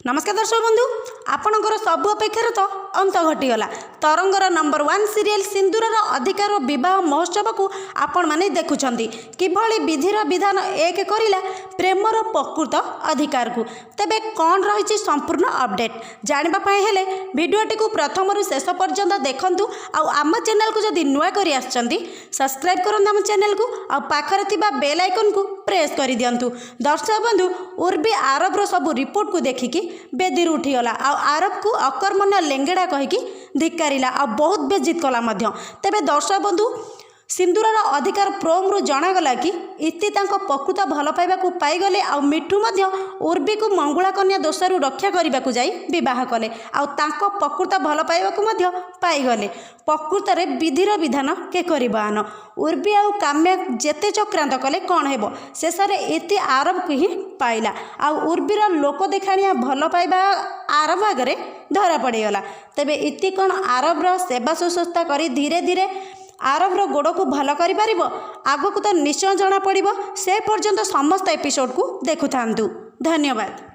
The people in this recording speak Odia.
ନମସ୍କାର ଦର୍ଶକ ବନ୍ଧୁ, ଆପଣଙ୍କର ସବୁ ଅପେକ୍ଷାର ତ ଅନ୍ତ ଘଟିଗଲା। ତରଙ୍ଗର ନମ୍ବର ୱାନ୍ ସିରିଏଲ ସିନ୍ଦୁରର ଅଧିକାର ବିବାହ ମହୋତ୍ସବକୁ ଆପଣମାନେ ଦେଖୁଛନ୍ତି। କିଭଳି ବିଧିର ବିଧାନ ଏକ କରିଲା ପ୍ରେମର ପ୍ରକୃତ ଅଧିକାରକୁ। ତେବେ କ'ଣ ରହିଛି ସମ୍ପୂର୍ଣ୍ଣ ଅପଡେଟ୍ ଜାଣିବା ପାଇଁ ହେଲେ ଭିଡ଼ିଓଟିକୁ ପ୍ରଥମରୁ ଶେଷ ପର୍ଯ୍ୟନ୍ତ ଦେଖନ୍ତୁ। ଆଉ ଆମ ଚ୍ୟାନେଲକୁ ଯଦି ନୂଆ କରି ଆସିଛନ୍ତି, ସବସ୍କ୍ରାଇବ୍ କରନ୍ତୁ ଆମ ଚ୍ୟାନେଲକୁ ଆଉ ପାଖରେ ଥିବା ବେଲ୍ ଆଇକନ୍କୁ ପ୍ରେସ୍ କରିଦିଅନ୍ତୁ। ଦର୍ଶକ ବନ୍ଧୁ, ଉର୍ବି ଆରବର ସବୁ ରିପୋର୍ଟକୁ ଦେଖିକି ବେଦିରୁ ଉଠିଗଲା ଆଉ ଆରବକୁ ଅକର୍ମଣ୍ୟ ଲେଙ୍ଗେଡ଼ା କହିକି ଧିକ୍କାରିଲା ଆଉ ବହୁତ ବେଜିତ କଲା ମଧ୍ୟ। ତେବେ ଦର୍ଶକ ବନ୍ଧୁ, ସିନ୍ଦୁରର ଅଧିକାର ପ୍ରୋମରୁ ଜଣାଗଲା କି ଇତି ତାଙ୍କ ପ୍ରକୃତ ଭଲ ପାଇବାକୁ ପାଇଗଲେ ଆଉ ମିଠୁ ମଧ୍ୟ ଉର୍ବିକୁ ମଙ୍ଗୁଳା କନ୍ୟା ଦୋଷରୁ ରକ୍ଷା କରିବାକୁ ଯାଇ ବିବାହ କଲେ ଆଉ ତାଙ୍କ ପ୍ରକୃତ ଭଲ ପାଇବାକୁ ମଧ୍ୟ ପାଇଗଲେ। ପ୍ରକୃତରେ ବିଧିର ବିଧାନ କେ କରିବ ଆନ। ଉର୍ବି ଆଉ କାମ୍ୟା ଯେତେ ଚକ୍ରାନ୍ତ କଲେ କ'ଣ ହେବ, ଶେଷରେ ଇତି ଆରବକୁ ହିଁ ପାଇଲା ଆଉ ଉର୍ବିର ଲୋକ ଦେଖାଣିଆ ଭଲ ପାଇବା ଆରବ ଆଗରେ ଧରା ପଡ଼ିଗଲା। ତେବେ ଇତି କ'ଣ ଆରବର ସେବା ଶୁଶ୍ରୂଷା କରି ଧୀରେ ଧୀରେ ଆରବର ଗୋଡ଼କୁ ଭଲ କରିପାରିବ? ଆଗକୁ ତ ନିଶ୍ଚୟ ଜଣାପଡ଼ିବ। ସେ ପର୍ଯ୍ୟନ୍ତ ସମସ୍ତ ଏପିସୋଡ଼କୁ ଦେଖୁଥାନ୍ତୁ। ଧନ୍ୟବାଦ।